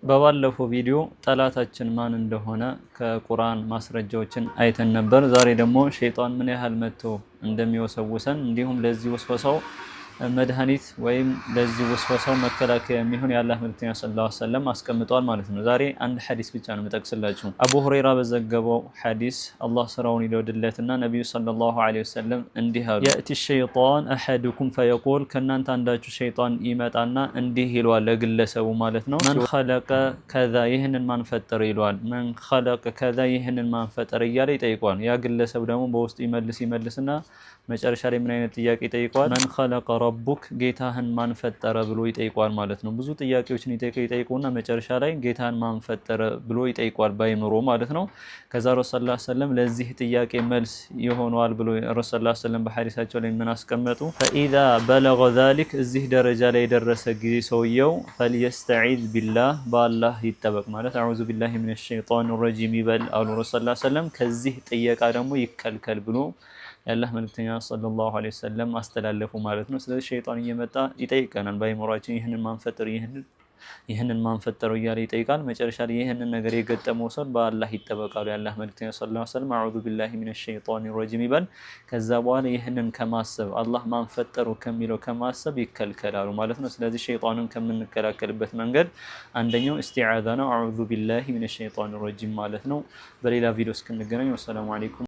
በባለፈው ቪዲዮ ጠላታችን ማን እንደሆነ ከቁርአን ማስረጃዎችን አይተን ነበር። ዛሬ ደግሞ ሸይጣን ምን ያህል መጥቶ እንደሚወሰውሰን እንዲሁም ለዚህ ወስወሳው መድኃኒት ወይም ለዚህ ወስወሳው መከላከያ የሚሆን የአላህ መልክተኛ صلى الله عليه وسلم አስቀምጧል ማለት ነው። ዛሬ አንድ ሐዲስ ብቻ ነው የምጠቅስላችሁ። አቡ ሁረይራ በዘገበው ሐዲስ አላህ ስራውን ይወድለትና ነቢዩ صلى الله عليه وسلم እንዲህ አሉ፣ يأتي الشيطان أحدكم فيقول፣ ከእናንተ አንዳችሁ ሸይጣን ይመጣና እንዲህ ይለዋል፣ ለግለሰቡ ማለት ነው። من خلق كذا፣ ይህንን ማን ፈጠረ ይለዋል። من خلق كذا፣ ይህንን ማን ፈጠረ እያለ ይጠይቀዋል። ያ ግለሰብ ደግሞ በውስጡ ይመልስ ይመልስና መጨረሻ ላይ ምን አይነት ጥያቄ ይጠይቀዋል? من خلق ربك፣ ጌታህን ማን ፈጠረ ብሎ ይጠይቀዋል ማለት ነው። ብዙ ጥያቄዎችን ይጠይቁና መጨረሻ ላይ ጌታህን ማን ፈጠረ ብሎ ይጠይቀዋል ባይምሮ ማለት ነው። ከዛ ረሱል صلى الله عليه وسلم ለዚህ ጥያቄ መልስ ይሆነዋል ብሎ ረሱል صلى الله عليه وسلم በሐዲሳቸው ላይ ምን አስቀመጡ? فإذا بلغ ذلك፣ እዚህ ደረጃ ላይ የደረሰ ጊዜ ሰውየው فليستعذ بالله፣ በአላህ ይጠበቅ ማለት أعوذ بالله من الشيطان الرجيم ይበል አሉ ረሱል صلى الله عليه وسلم። ከዚህ ጥየቃ ደግሞ ይከልከል ብሎ የአላህ መልክተኛ صلى الله عليه وسلم አስተላለፉ ማለት ነው። ስለዚህ ሸይጣን እየመጣ ይጠይቀናል በአይምሯችን፣ ይህንን ማን ፈጠረ፣ ይህንን ማን ፈጠረው እያለ ይጠይቃል። መጨረሻ ላይ ይህንን ነገር የገጠመው ሰው በአላህ ይጠበቃሉ። የአላህ መልክተኛ صلى الله عليه وسلم أعوذ بالله من الشيطان الرجيم ይበል። ከዛ በኋላ ይህንን ከማሰብ አላህ ማን ፈጠረው ከሚለው ከማሰብ ይከልከላሉ ማለት ነው። ስለዚህ ሸይጣንን ከምንከላከልበት መንገድ አንደኛው እስቲዓዛ ነው፣ أعوذ بالله من الشيطان الرجيم ማለት ነው። በሌላ ቪዲዮ እስክንገናኝ والسلام عليكم።